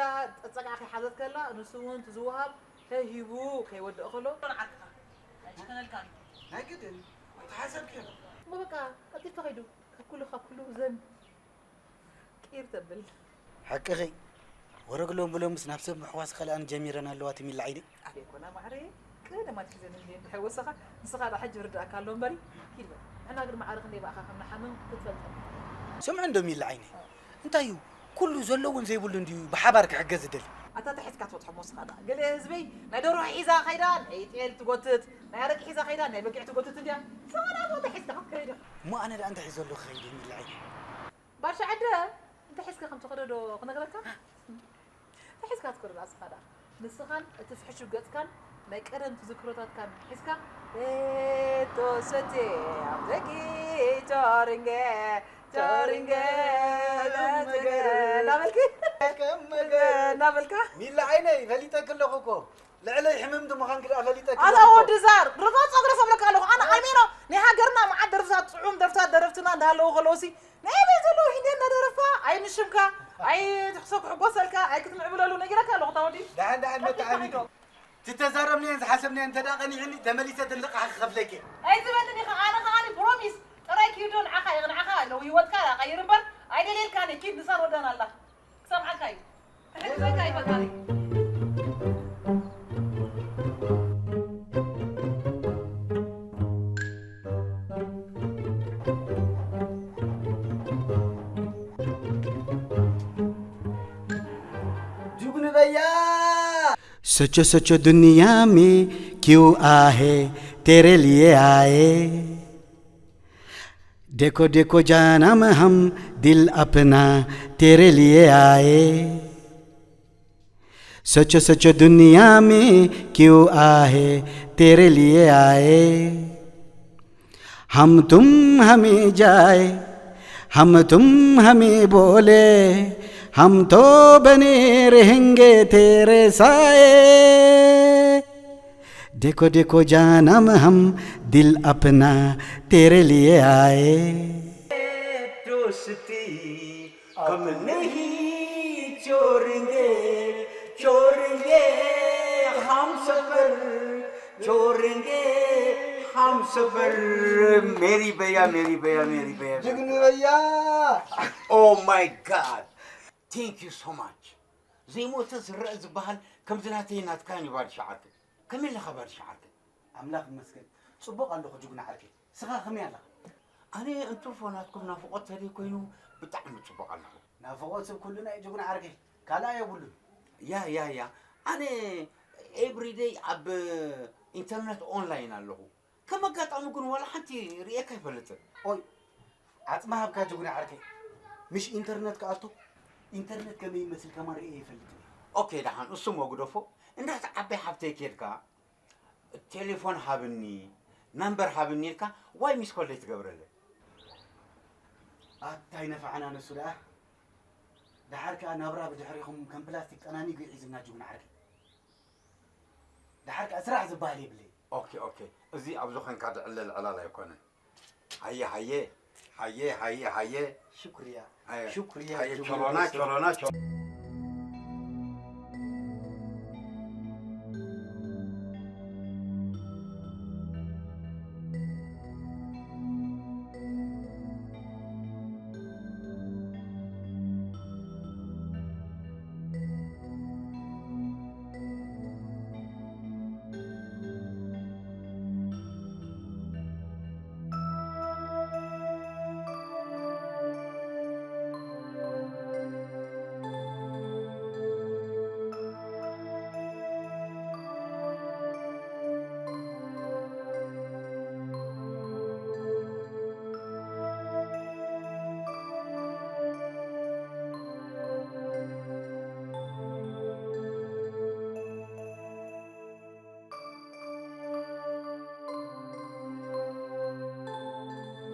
ጸጋዕ ከይሓዘት ከላ ንሱ እውን እቲ ዝወሃብ ተሂቡ ከይወድእ ከሎ ንዓርክኻ ኣይሽከነልካን እዩ። ናይ ግድን ተሓሰብኪ እሞ በቃ ቀልጢፍ ተኸይዱ ካብ ኩሉ ካብ ኩሉ ዘን ቂር ተብል ሓቅኺ ወረግሎም ብሎምስ ናብ ሰብ ምሕዋስ ከልኣን ጀሚረን ኣለዋ ትሚላ ዓይነይ ኣደይ ኮና ማዕረ ቀደም ኣትሒዘን እንድየ እንድሕር ወሰኻ ንስኻ ዳ ሕጂ ርዳእካ ኣሎ እምበሪ ኪድ በል ንሕና ግን ማዕረ ክንደይ ብኣኻ ከም ንሓምም ክትፈልጠን ስምዒ እንዶ ሚላ ዓይነይ እንታይ እዩ ኩሉ ዘለዎን ዘይብሉን ድዩ ብሓባር ክሕገዝ ዝደሊ? ኣታ እንታይ ሒዝካ ትበጽሖ እሞ ንስኻ ደኣ? ገለ ህዝበይ ናይ ደርሆ ሒዛ ከይዳ ናይ ጤል ትጎትት፣ ናይ ኣረቂ ሒዛ ከይዳ ናይ በጊዕ ትጎትት እንድያ። ንስኻ ደኣ እንታይ ሒዝካ ክትከይድ ኢኻ? እሞ ኣነ ደኣ እንታይ ሒዘ ኣለኹ ክኸይድ እየ ሚላ ዓይነይ? ባሻ ዓደ እንታይ ሒዝካ ከም ትኸዶ ዶ ክነግረካ? እንታይ ሒዝካ ትኸዶ ደኣ ንስኻ ደኣ? ንስኻን እቲ ፍሕሹው ገጽካን ናይ ቀደም ትዝክሮታትካን ሒዝካ ቤቶ ሰቴ ኣብ ደጊ ቶርንጌ ቶርንጌ እናበልኪ እናበልካ ሚላ ዓይነይ ፈሊጠኪ ኣለኹ እኮ ልዕለይ ሕምምቲ ምዃንኪ ደኣ ፈሊጠኪ ኣለኹ ኣታ እኮ። ወዲ ዛር ርፋ ጸጉሪ ሰብለካ ኣለኹ ኣነ ኣልሜኖ ናይ ሃገርና መዓት ደርፍታት ጥዑም ደርፍታት ደረፍትና እንዳሃለዉ ከለዉሲ ናይ ኣበይ ዘለዉ ሂንደ እንዳደረፍካ ኣይ ንሽምካ ኣይ ትሕሰብ ክሕጎሰልካ ኣይ ክትምዕብለሉ ነጊረካ ኣለኹ እታ ወዲ ደሓን ደሓን መተዓቢቲ ትተዛረብናዮን ዝሓሰብናዮን እንተ ደኣ ቀኒዕኒ ተመሊሰ እቲ ልቓሕ ክኸፍለኪ እየ። ኣይትበልን ኢኻ ኣነ ከኣ ፕሮሚስ ጥራይ ኪዶ ንዓኻ እየ ንዓኻ ኣለዉ ህይወትካ ደኣ ቀይር እምበር ኣይደልየልካን እየ ኪድ ንሳ ወዳና ኣላ ክሰምዓካ እዩ። सोचो सोचो दुनिया में क्यों आहे तेरे लिए आए देखो देखो जानम हम दिल अपना तेरे लिए आए सोचो सोचो दुनिया में क्यों आहे तेरे लिए आए हम तुम हमें जाए हम तुम हमें बोले हम तो बने रहेंगे तेरे साए देखो देखो जानम हम दिल अपना तेरे लिए आए दोस्ती हम नहीं छोड़ेंगे छोड़ेंगे हम सफर छोड़ेंगे हम सफर मेरी भैया मेरी भैया मेरी भैया ጅግኑ በያ Oh my God thank you so much ዘይሞተ ዝረአ ዝበሃል ከምዚ ናተይ ናትካን እዩ ባድሻ ዓርከይ ከመይ ኣለኻ ባድሻ ዓርከይ ኣምላኽ ይመስገን ጽቡቕ ኣለኹ ጅግኑ ዓርከይ ስኻ ከመይ ኣለኻ? ኣነ እንትርፎ ናትኩም ናፍቖት ተደይ ኮይኑ ብጣዕሚ ጽቡቕ ኣለኹ። ናፍቖት ሰብ ኩልና እዩ ጅግና ዓርከይ ካልኣ የብሉን። ያ ያ ያ ኣነ everyday ኣብ internet online ኣለኹ። ከም ኣጋጣሚ ግን ዋላ ሓንቲ ርእየካ ኣይፈልጥን። ኦይ ዓጽሚ ሃብካ ጅግና ዓርከይ። ምሽ internet ክኣቱ internet ከመይ ይመስል ከማን ርእየ ኣይፈልጥን እየ። ኦኬ ደሓን እሱ እሞ ግደፎ። እንዳ እታ ዓባይ ሓፍተይ ኬድካ ቴሌፎን ሃብኒ ናምበር ሃብኒ ኢልካ ዋይ ሚስኮል ዘይትገብረለይ? ኣታ ኣይነፋዕና ንሱ ደኣ ደሓር ከኣ ናብራ ብድሕሪኹም ከም ፕላስቲክ ጠናኒጉ እዩ ሒዙና ጅግና ዓርከይ። ደሓር ከኣ ስራሕ ዝበሃል የብለይን። ኦኬ ኦኬ እዚ ኣብዚ ኮንካ ድዕለል ዕላል ኣይኮነን። ሃየ ሃየ ሃየ ሃየ ሃየ ሽኩርያ ሽኩርያ ሃየ ጆሮና ጆሮና ጆሮና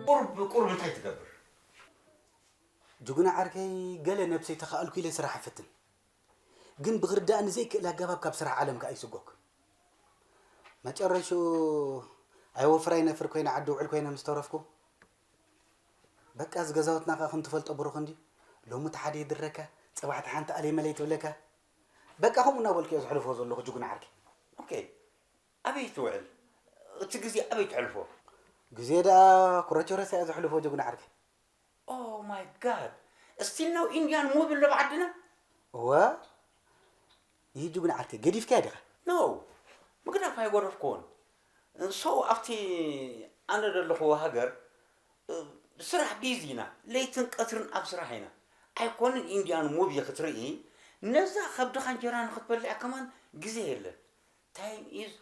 ቁርብ ቁርብ እንታይ ትገብር? ጅጉና ዓርከይ፣ ገለ ነብሰይ ተኻእልኩ ኢለ ስራሕ እፍትን፣ ግን ብኽርዳእኒ ዘይክእል ኣገባብ ካብ ስራሕ ዓለም ከኣ ይስጎግ። መጨረሽኡ ኣይወፍር ኣይነፍር ኮይነ ዓዲ ውዕል ኮይነ ምስ ተረፍኩ፣ በቃ እዚ ገዛውትና ከኣ ከም ትፈልጦ ብሩኽ እንድዩ፣ ሎሚ እቲ ሓደ ይድረካ፣ ጽባሕ እቲ ሓንቲ ኣለይ መለይ ትብለካ። በቃ ከምኡ እናበልኩ እየ ዘሕልፎ ዘለኹ ጅጉና ዓርከይ። ኦኬ፣ ኣበይ ትውዕል? እቲ ግዜ ኣበይ ተሕልፎ? ግዜ ደኣ ኩረቸረሳ እየ ዘሕልፎ ጅጉና ዓርከይ። Oh my God! Still no Indian movie ኣሎ ኣብ ዓድና? እወ፣ ይህ ጅጉና ዓርከይ፣ ገዲፍካያ ዲኻ? No! ምግዳፍ ኣይገደፍኩዎን። So ኣብቲ ኣነ ዘለኹዎ ሃገር፣ እ፣ ስራሕ ቢዚ ኢና። ለይትን ቀትርን ኣብ ስራሕ ኢና። ኣይኮንን ኢንድያን ሙቪ ክትርኢ፣ ነዛ ከብድኻ እንጀራ ንኽትበልዕ ከማን ግዜ የለን። Time is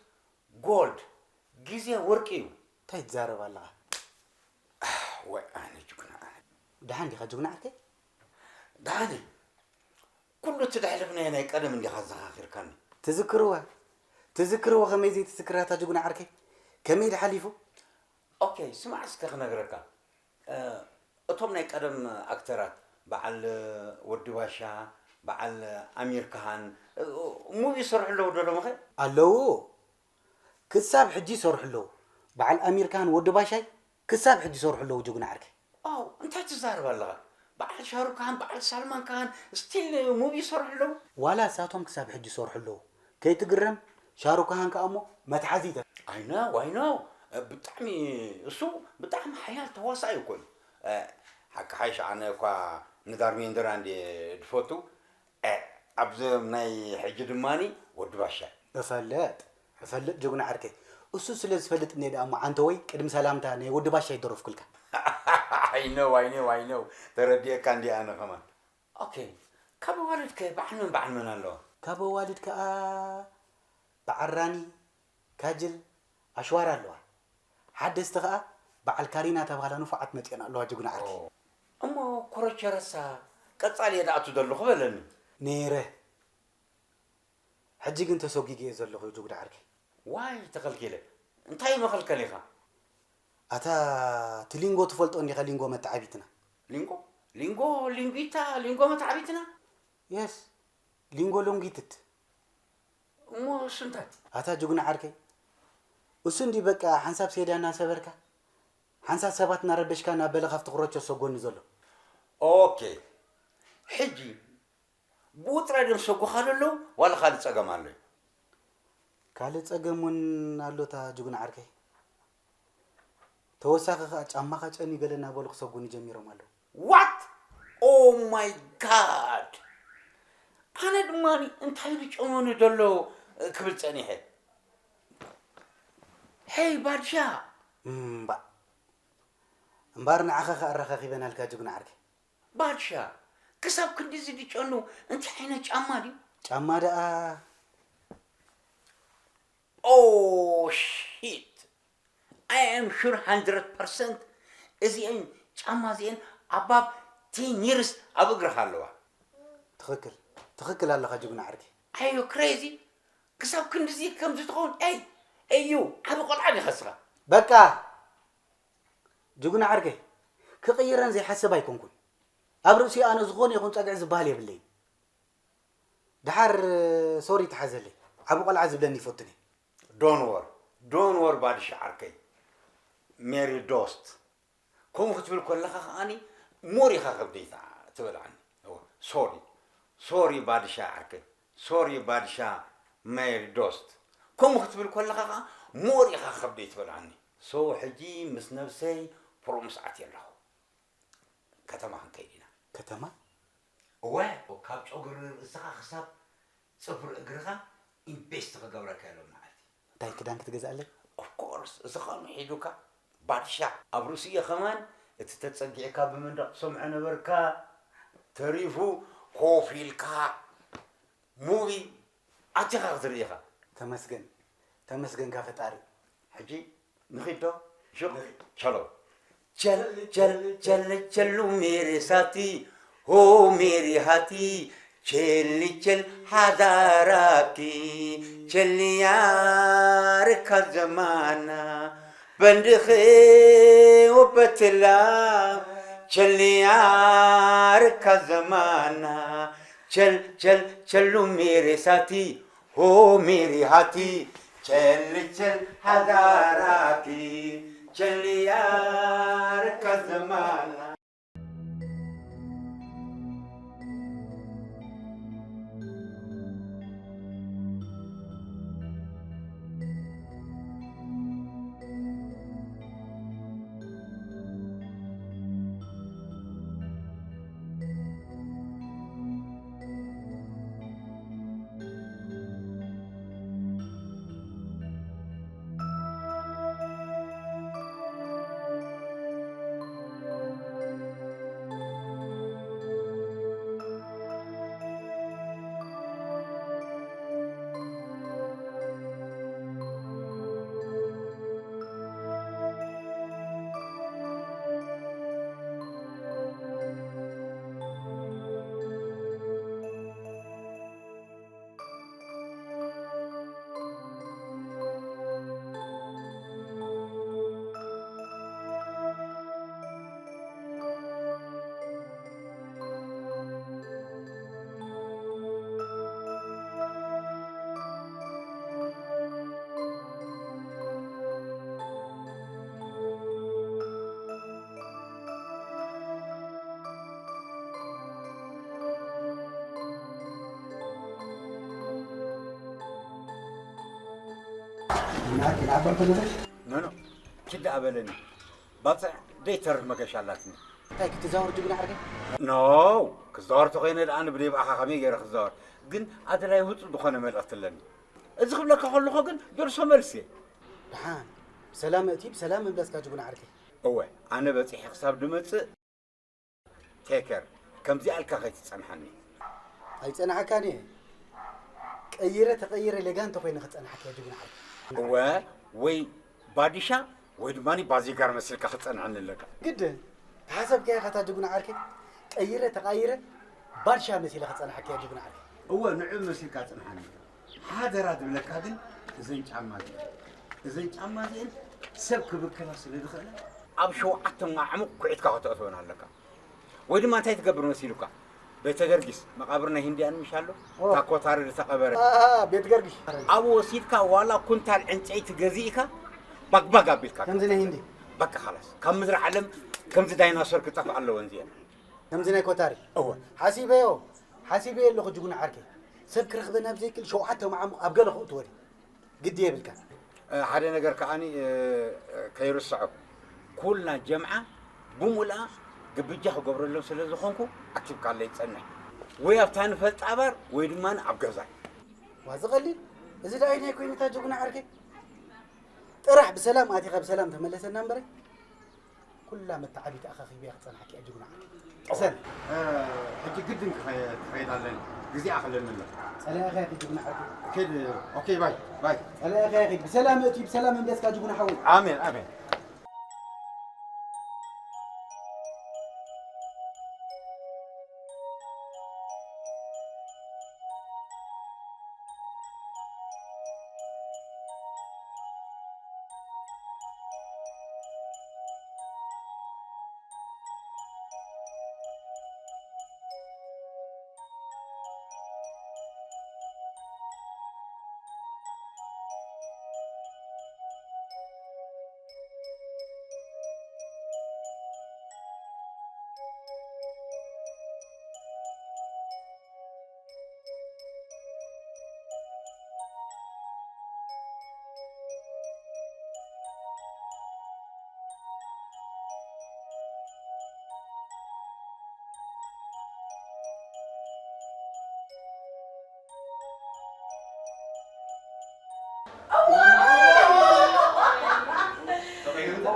gold። ግዜ ወርቂ እዩ። እንታይ ትዛረብ ኣለኻ? ኣህ፣ ወይ ኣነ ጅግና ኣነ። ደሓን ዲኻ ጅግና ዓርከይ? ደሓን እየ። ኩሉ እቲ ዘሕለፍናዮ ናይ ቀደም እንዲኻ ኣዘኻኺርካኒ። ትዝክርዋ? ትዝክርዎ ከመይ ዘይትዝክራ እታ ጅግና ዓርከይ? ከመይ ድሓሊፉ? ኦኬ፣ ስማዕ እስከ ክነግረካ። እ፣ እቶም ናይ ቀደም ኣክተራት፣ በዓል ወዲ ባሻ፣ በዓል ኣሚር ካሃን፣ እ፣ ሙቪ ይሰርሑ ኣለዉ ዶ ሎምኸ? ኣለዉ። ክሳብ ሕጂ ይሰርሑ ኣለዉ። በዓል ኣሚር ካሃን ወዲ ባሻይ ክሳብ ሕጂ ይሰርሑ ኣለዉ ጅግና ዓርከይ። ኣው፣ እንታይ ትዛረብ ኣለኻ? በዓል ሻሩክ ካሃን፣ በዓል ሳልማን ካሃን ስቲል ሙቪ ይሰርሑ ኣለዉ። ዋላ እሳቶም ክሳብ ሕጂ ይሰርሑ ኣለዉ። ከይትግረም፣ ሻሩክ ካሃን ከኣ እሞ መትሓዚ ይተ- I know, I know። ብጣዕሚ፣ እሱ ብጣዕሚ ሓያል ተዋሳኢ እኮ እዩ። እ፣ ሓቂ ሓይሽ ኣነ እኳ ንዳርሜንደር እንድየ ድፈቱ። እ፣ ኣብዚ ናይ ሕጂ ድማኒ ወዲ ባሻ። እፈልጥ፣ እፈልጥ ጅግና ዓርከይ። እሱ ስለ ዝፈልጥ እኔ ደኣ እሞ ዓንተወይ ቅድሚ ሰላምታ ናይ ወዲ ባሻ ይደረፍኩልካ። I know, I know, I know። ተረዲኤካ እንዲ ኣነ ከማን። ኦኬ፣ ካብ ኣዋልድ ከ በዓል መን በዓል መን ኣለዋ? ካብ ኣዋልድ ከኣ በዓል ራኒ፣ ካጅል፣ ኣሽዋራ ኣለዋ። ሓደስቲ ከኣ በዓል ካሪና ተባህላ ንፉዓት መጺኤን ኣለዋ ጅግና ዓርከይ። ኦ፣ እሞ ኮረቸረሳ ቀጻሊ እየ ዝኣቱ ዘለኹ በለኒ። ነይረ። ሕጂ ግን ተሰጒገ እየ ዘለኹ ጅግና ዓርከይ። ዋይ ተኸልኪለ? እንታይ መኸልከሊኻ? ኣታ እቲ ሊንጎ ትፈልጦ እንዲኻ፣ ሊንጎ መተዓቢትና። ሊንጎ? ሊንጎ፣ ሊንጒታ፣ ሊንጎ መተዓቢትና? የስ፣ ሊንጎ ሎንጊትት። እሞ እሱ እንታይ? ኣታ ጅግና ዓርከይ፣ እሱ እንዲ በቃ ሓንሳብ ሴዳ እናሰበርካ፣ ሓንሳብ ሰባት እናረበሽካ እናበለ ካብቲ ክሮቾ ሰጎኒ ዘሎ። ኦኬ፣ ሕጂ ብኡ ጥራይ ድዮም ዝሰጉኻ ዘለዉ ዋላ ካልእ ጸገም ኣሎ እዩ? ካልእ ጸገም እውን ኣሎ እታ ጅግና ዓርከይ። ተወሳኺ ከኣ ጫማኻ ጨንዩ ገለ እናበሉ ክሰጉኒ ጀሚሮም ኣለዉ። ዋት? ኦ ማይ ጋድ! ኣነ ድማ እንታይ ዝጨመኑ ዘሎ ክብል ጸኒሐ። ሄይ ባድሻ! እምባእ! እምበኣር ንዓኻ ከኣ ኣረኻኺበናልካ ጅግና ዓርከይ። ባድሻ፣ ክሳብ ክንድዚ ድጨኑ እንታይ ዓይነት ጫማ ድዩ? ጫማ ደኣ። ኦ ሺት! I am sure hundred percent እዚኤን ጫማ እዚኤን ኣባብ ቴን ይርስ ኣብ እግርኻ ኣለዋ። ትኽክል፣ ትኽክል ኣለኻ ጅግና ዓርከይ። ኣዩ ክሬዚ? ክሳብ ክንድዚ ከምዚ ትኸውን? ኤይ፣ እዩ፣ ዓቢ ቆልዓ ዲኻ እስኻ? በቃ! ጅግና ዓርከይ፣ ክቕይረን ዘይሓስብ ኣይኮንኩን። ኣብ ርእሲኡ ኣነ ዝኾነ ይኹን ጸግዒ ዝበሃል የብለይን። ደሓር ሶሪ ተሓዘለይ። ዓቢ ቆልዓ ዝብለኒ ይፈቱን እየ። ዶን ወር፣ ዶን ወር ባድሻ ዓርከይ። ሜሪ ዶስት። ከምኡ ክትብል ከለኻ ከኣኒ ሞር ኢኻ ከብደይ ትዓ-፣ ትበልዓኒ። እወ፣ ሶሪ። ሶሪ ባድሻ ዓርከይ። ሶሪ ባድሻ ሜሪ ዶስት። ከምኡ ክትብል ከለኻ ከኣ ሞር ኢኻ ከብደይ ትበልዓኒ። ሶ ሕጂ ምስ ነብሰይ ፕሮምስ ኣትየ ኣለኹ። ከተማ ክንከይድ ኢና። ከተማ? እወ፣ ካብ ጨጉሪ ርእስኻ ክሳብ ጽፍሪ እግርኻ ኢንቨስት ክገብረካ እዮም መዓልቲ። እንታይ ክዳን ክትገዝኣለይ? ኦፍ ኮርስ፣ እዚ ኸኣ ምሒዱካ ባድሻ። ኣብ ርእሲኡ ኸማን እቲ ተጸጊዕካ ብመንደቕ ትሰምዖ ነበርካ፣ ተሪፉ ኮፍ ኢልካ ሙቪ ኣቲኻ ክትርኢ ኢኻ። ተመስገን፣ ተመስገንካ ፈጣሪ። ሕጂ ንኺድ ዶ? ሹቕ፣ ቸሎ። ቸል፣ ቸል፣ ቸል፣ ቸሉ ሜሪ ሳቲ፣ ሆ ሜሪ ሃቲ፣ ቸሊ ቸል ሃዛራኪ፣ ቸሊ ያርካ ዘማና፣ በንድኺ ወበትላ ቸልያርካ ዘማና ቸል ቸል ቸሉ ሚሬሳቲ ሆ ሚሪ ሃቲ ቸል ቸል ሃዳራቲ ቸልያርካ ዘማና። ናቲ ናበልኩ ንብል። ኖ፣ ኖ፣ ኪድ ኣበለኒ። ባጽዕ ደይተርፍ መገሻ ኣላትኒ። እንታይ ክትዛወር ጅግና ዓርከይ? ኖ፣ ክዛወር ተኾይነ ደኣ ንብደይ ብኣኻ ከመይ ገይረ ክዛወር? ግን ኣደላይ ውጹእ ዝኾነ መልእኽቲ ኣለኒ። እዚ ክብለካ ከለኹ ግን ደርሶ መልሲ እየ። ደሓን፣ ብሰላም እትይ፣ ብሰላም ምምለስካ ጅግና ዓርከይ። እወ፣ ኣነ በጺሐ ክሳብ ድመጽእ ቴከር፣ ከምዚኣ ኢልካ ከይትጸንሓኒ። ኣይጸናሓካን እየ። ቀይረ ተቐይረ ሌጋን ተኾይነ ክጸንሓካ እየ ጅግና ዓርከይ። እወ፣ ወይ ባዲሻ ወይ ድማ ባዚጋር መሲልካ ክጸንሐኒ ኣለካ። ግድን፣ ተሓሰብካያ ኢኻ እታ ጅግና ዓርከይ። ቀይረ ተቐይረ ባድሻ መሲለ ክጸንሓካ እየ ጅግና ዓርከይ። እወ፣ ንዑ መሲልካ ጽንሓኒ። ሓደራ ዝብለካ ግን እዘን ጫማ እዚአን፣ እዘን ጫማ እዚአን ሰብ ክብክላ ስለ ዝኽእላ ኣብ ሸውዓተ ማዕሙቕ ኩዒትካ ከተእትወን ኣለካ። ወይ ድማ እንታይ ትገብር መሲሉካ? ቤተ ገርጊስ፣ መቓብር ናይ ሂንድያን ምሽ ኣሎ? ኦ። እታ ኮታሪ ዝተቐበረ። ኣ፣ ኣ፣ ቤት ገርጊስ። ኣብኡ ወሲድካ ዋላ ኩንታል ዕንጨይቲ ገዚእካ ባግባግ ኣቢልካ ከምዚ ናይ ሂንዲ። በቃ፣ ኻላስ። ካብ ምድሪ ዓለም ከምዚ ዳይናሶር ክጠፍእ ኣለወን እዚአን። ከምዚ ናይ ኮታሪ። እወ። ሓሲበዮ፣ ሓሲበዮ ኣለኹ ጅግና ዓርከይ። ሰብ ክረኽበና ብዘይክእል ሸውዓተ መዓሙቕ ኣብ ገለ ክእትወኒ። ግዲ የብልካ። እ፣ ሓደ ነገር ከኣኒ፣ እ፣ ከይርስዖ። ኩልና ጀምዓ ብሙልኣ ግብጃ ክገብረሎም ስለ ዝኾንኩ ኣኪብካለይ ጸንሕ። ወይ ኣብታ ንፈልጣ ባር ወይ ድማ ኣብ ገዛይ። ዋ፣ ዝቐሊል። እዚ ደኣ ናይ ኮይነታ ጅግና ዓርከይ። ጥራሕ ብሰላም ኣቲኻ ብሰላም ተመለሰና እምበረይ። ኩላ መተዓቢት ኣኻኺበያ ክጸንሓኪ እያ ጅግና ዓርከይ። ቅሰን። እ፣ ሕጂ ግድን ክኸ-፣ ክኸይድ ኣለኒ። ግዜኣ ክለኒ ኣሎ። ጸላኢኻ ኢኺ ጅግና ዓርከይ። ኪድ፣ ኦኬ፣ ባይ፣ ባይ። ጸላኢኻ ኢኺ። ብሰላም እትይ፣ ብሰላም እምለስካ ጅግና ሓወይ። ኣሜን፣ ኣሜን።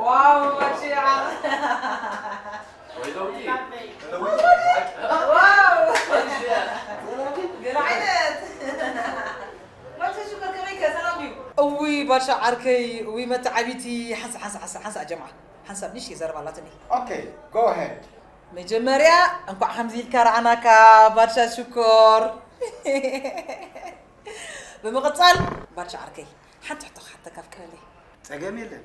ዋው፣ ማሻኣላ። ዋው። ገለ ዓይነት። ማቻ ሽኮር ከመይከ፣ ሰላም ድዩ? እውይ፣ ባሻ ዓርከይ፣ እውይ፣ መተዓቢቲ፣ ሓንሳእ፣ ሓንሳእ፣ ሓንሳእ፣ ሓንሳእ ጀምዓ። ሓንሳብ ንእሽተይ ዘረባ ኣላትኒ። ኦኬ፣ go ahead። መጀመርያ፣ እንኳዕ ከምዚ ኢልካ ረኣናካ፣ ባሻ ሽኮር። ብምቕጻል፣ ባሻ ዓርከይ፣ ሓንቲ ሕቶ ክሓተካ ፍቀደለይ። ጸገም የለን።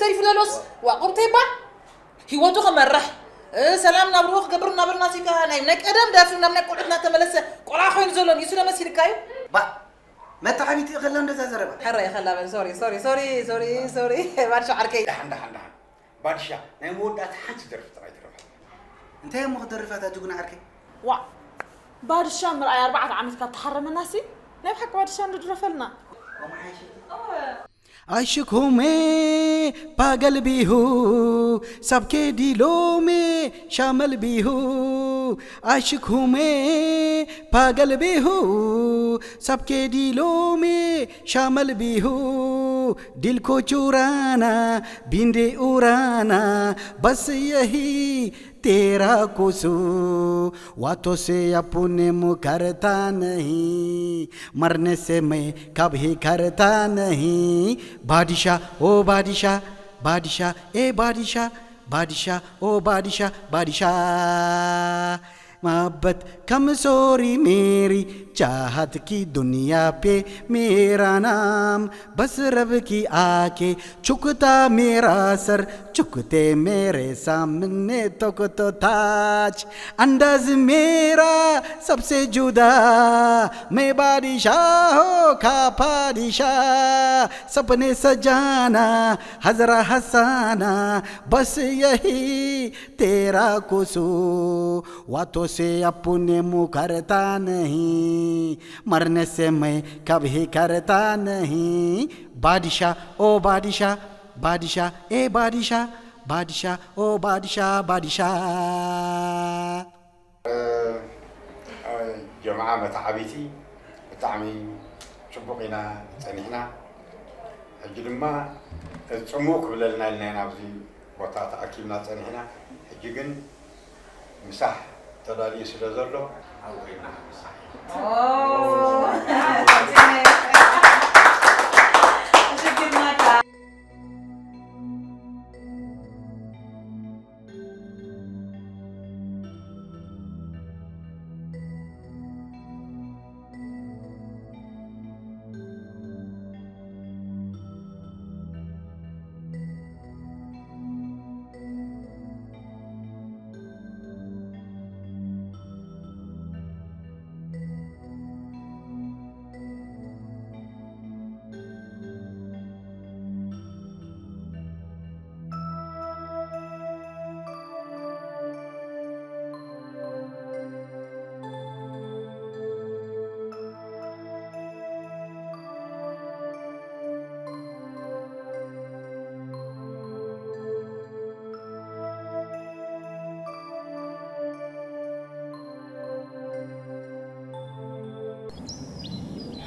ተሪፉ ዘሎስ ዋቁርተይባ ህይወቱ ክመርሕ፣ እ፣ ሰላም ናብርኡ ክገብር እናበልና ሲካ ናይ ናይ ቀደም ደርፊ ናብ ናይ ቆልዑት እናተመለሰ ቆልዓ ኮይኑ ዘሎ ንሱ ዶ መሲልካ እዩ? ባ መታዓቢቲ እኸላ እንደዛ ዘረባ። ሕራይ እኸላ በል። ሶሪ፣ ሶሪ፣ ሶሪ፣ ሶሪ፣ ሶሪ። ባድሻ ዓርከይ። ደሓን፣ ደሓን፣ ደሓን። ባድሻ ናይ መወዳእታ ሓንቲ ደርፊ ጥራይ ትረፍ። እንታይ እሞ ክደርፋ እታ ጅግና ዓርከይ? ዋ፣ ባድሻ ምርኣይ ኣርባዕተ ዓመት ካብ ተሓረመናሲ፣ ናይ ብሓቂ ባድሻ እንድረፈልና። ኣሽክ ሁሜ ፓገል ቢሁ፣ ሳብኬ ዲሎሜ ሻመል ቢሁ። ኣሽክ ሁሜ ፓገል ቢሁ፣ ሳብኬ ዲሎሜ ሻመል ቢሁ። ዲልኮ ቹራና ቢንዴ ኡራና፣ በስ የሂ ቴራ ኩሱ። ዋቶሴ ያፑኔ ሙካርታ ነሂ፣ መርኔሴ ሜ ካብሂ ካርታ ነሂ። ባዲሻ ኦ ባዲሻ፣ ባዲሻ ኤ ባዲሻ፣ ባዲሻ ኦ ባዲሻ፣ ባዲሻ። ማበት ከምሶሪ ሜሪ ቻሃትኪ ዱንያ ፔ ሜራ ናም በስ ረብኪ አኬ ቹክታ ሜራ ሰር ቹክቴ ሜሬ ሳምኔ ቶኮቶ ታች አንዳዝ ሜራ ሰብሴ ጁዳ ሜ ባዲሻ ሆ ካፓዲሻ ሰብኔ ሰጃና ሀዘራ ሀሳና በስ የሂ ቴራ ኩሱ ዋቶሴ አፑኔ ሙካርታ ነሂ መርኔሴ ሜ ካብሂ ካርታ ነሂ። ባዲሻ ኦ ባዲሻ፣ ባዲሻ ኤ ባዲሻ፣ ባዲሻ ኦ ባዲሻ፣ ባዲሻ። ጀምዓ መተዓቢቲ ብጣዕሚ ጽቡቕ ኢና ጸኒሕና። ሕጂ ድማ ጽምው ክብለልና ኢልና ኢና ኣብዚ ቦታ ተኣኪብና ጸኒሕና። ሕጂ ግን ምሳሕ ተዳልዩ ስለ ዘሎ ኣብኡ ኮይና ምሳሕ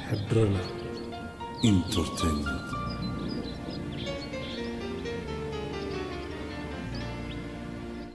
ሕድርና ኢንተርቴይንመንት።